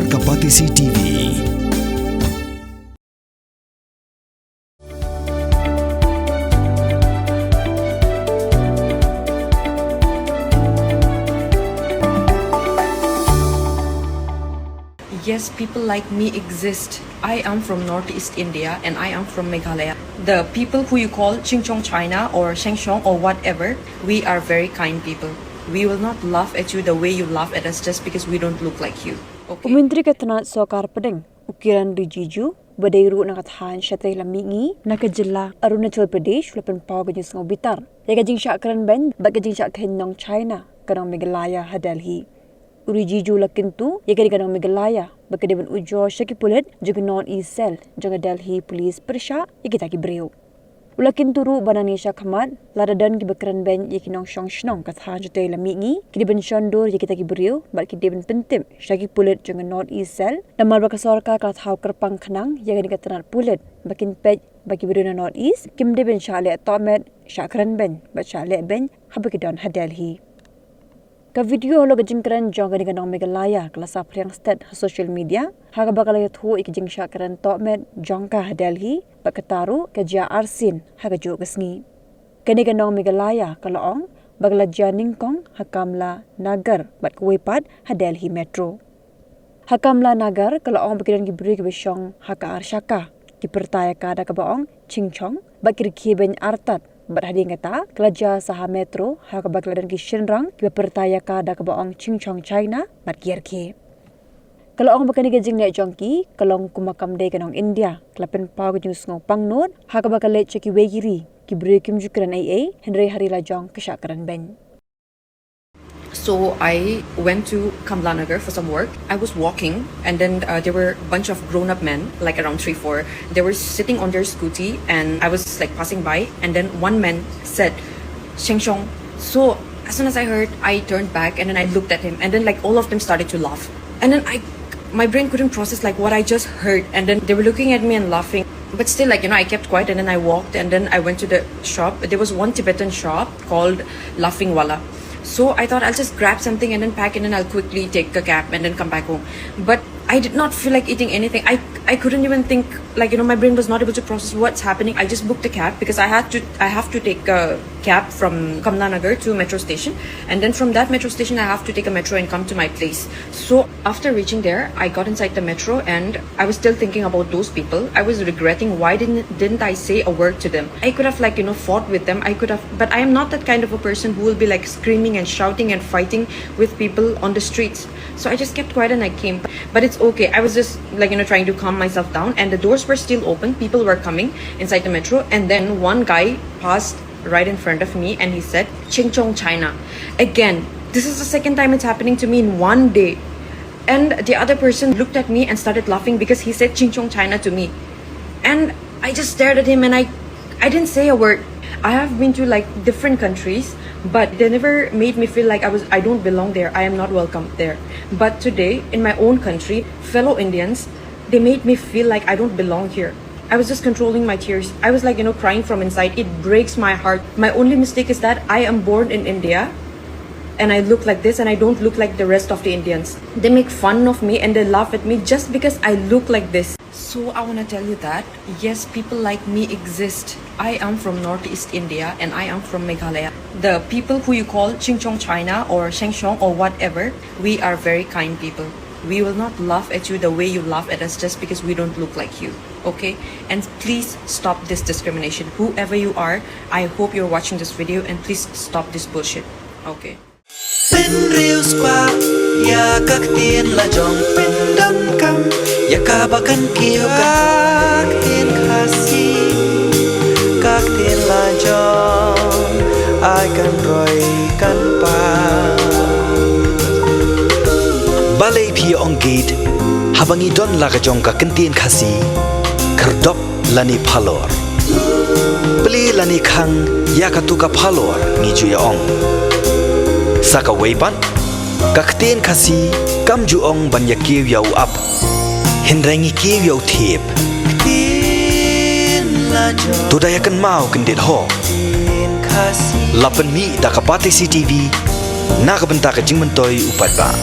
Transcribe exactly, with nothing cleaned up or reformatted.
Ka Batesi T V. Yes, people like me exist. I am from Northeast India and I am from Meghalaya. The people who you call Chingchong China or Shengshong or whatever, we are very kind people. We will not laugh at you the way you laugh at us just because we don't look like you. U Myntri ka tnat sorkar pdeng, u Kiren Rijiju, ba dei ruh na ka thaiñ shatei lam mihngi na ka jylla Arunachal Pradesh, u la pynpaw ka jingsngewbitar ïa ka jingshah kren beiñ bad ka jingshah kheiñ nong China ka nong Meghalaya ha Delhi. U Rijiju u la kyntu ïa kane ka nong Meghalaya ba ka dei ban ujor sha ki pulit jong ka North East Cell jong ka Delhi Police pyrshah ïa kita ki briew. U la kyntu ruh ba nangne shakhmat, lada don kiba kren beiñ ïa ki nongshong shnong ka thaiñ shatei lam mihngi, ki dei ban shon dur ïa kita ki briew bad ki dei ban pyntip sha ki pulit jong ka North East Cell, namar ba ka sorkar ka la thaw kyrpang khnang ïa kane ka tnat pulit ba kin peit ba ki briew na North East kim dei ban shah leh tohmet, shah kren beiñ bad shah leh beiñ haba ki don ha Delhi. Ka video halor ka jingkren jong kane ka nong Meghalaya ka la saphriang stet ha social media, ha kaba ka la ïathuh ïa ka jingshah kren tohmet jong ka ha Delhi bad kata ruh ka jia arsien ha kajuh ka sngi. Kane ka nong Meghalaya ka la ong ba ka la jia nyngkong ha Kamla Nagar bad kawei pat ha Delhi Metro. Ha Kamla Nagar ka la ong ba ki don ki briew kiba shong ha ka ar shaka, ki pyrta ïa ka da kaba ong Chingchong bad ki rkhie beiñ artat, bad hadien kata ka la jia sa ha Metro ha kaba ka la don ki shynrang kiba pyrta ïa ka da kaba ong Chingchong China bad ki rkhie. Ka la ong ba kane ka jingleh jong ki ka long kumba kam dei ka nong India, ka la pynpaw ka jingsngew pangnud ha kaba ka leit sha kiwei ki ri, ki briew kim ju kren ei ei, hynrei ha ri la jong ka shah kren beiñ. So I went to Kamla Nagar for some work. I was walking, and then uh, there were a bunch of grown-up men, like around three, four. They were sitting on their scooty, and I was like passing by, and then one man said, "Shengshong." So as soon as I heard, I turned back, and then I looked at him, and then like all of them started to laugh, and then I, my brain couldn't process like what I just heard, and then they were looking at me and laughing. But still, like, you know, I kept quiet and then I walked and then I went to the shop. There was one Tibetan shop called Laughing Wala. So I thought I'll just grab something and then pack and then I'll quickly take a cab and then come back home. But I did not feel like eating anything. I I couldn't even think, like, you know, my brain was not able to process what's happening. I just booked a cab because I had to I have to take a cab from Kamla Nagar to metro station, and then from that metro station I have to take a metro and come to my place. So after reaching there, I got inside the metro and I was still thinking about those people. I was regretting why didn't didn't I say a word to them. I could have, like, you know, fought with them. I could have, but I am not that kind of a person who will be like screaming and shouting and fighting with people on the streets. So I just kept quiet and I came. But it's okay. I was just, like, you know, trying to calm myself down, and the doors were still open. People were coming inside the metro, and then one guy passed right in front of me and he said, "Chingchong China." Again, this is the second time it's happening to me in one day. And the other person looked at me and started laughing because he said "Chingchong China" to me. And I just stared at him and I I didn't say a word. I have been to, like, different countries, but they never made me feel like I was I don't belong there. I am not welcome there. But today, in my own country, fellow Indians, they made me feel like I don't belong here. I was just controlling my tears. I was, like, you know, crying from inside. It breaks my heart. My only mistake is that I am born in India and I look like this and I don't look like the rest of the Indians. They make fun of me and they laugh at me just because I look like this. So I want to tell you that, yes, people like me exist. I am from Northeast India and I am from Meghalaya. The people who you call Chingchong China or Shengshong or whatever, we are very kind people. We will not laugh at you the way you laugh at us just because we don't look like you, okay? And please stop this discrimination. Whoever you are, I hope you're watching this video and please stop this bullshit, okay? Pynriewspah ïa ka ktien la jong, pyndonkam ïa kaba kan kiew ka ktien Khasi. Ka ktien la jong ai kan roi kan pa. Balei phi ong gate haba ngi don la ka jong ka ktien Khasi? Khyrdop lane phalor. Plie lane khang ïa katu ka phalor, ngi ju ïa ong. Sa kawei pat, ka ktien Khasi kam ju ong ban ïa kiew ïa u ap, hynrei ngi kiew ïa u thiep. To da ïa kynmaw kyndit ho. La pynmih da ka Batesi TV na ka bynta ka jingmyntoi u paidbah.